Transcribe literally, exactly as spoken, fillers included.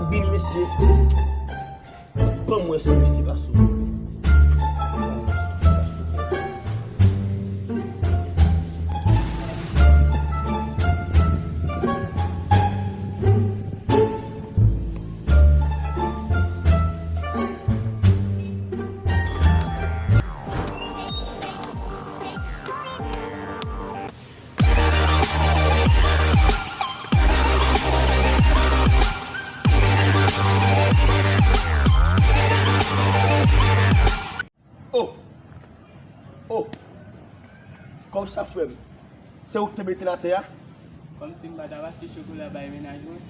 Vin, mesye. Ban m wè si misye pa sou vre. Ban m wè si misye pa sou vre. Oh! Oh! Kòmsa, frè m? Se ou ki te mete l atè a? Kòmsi m pa t ap achte chokola bay mennaj mwen?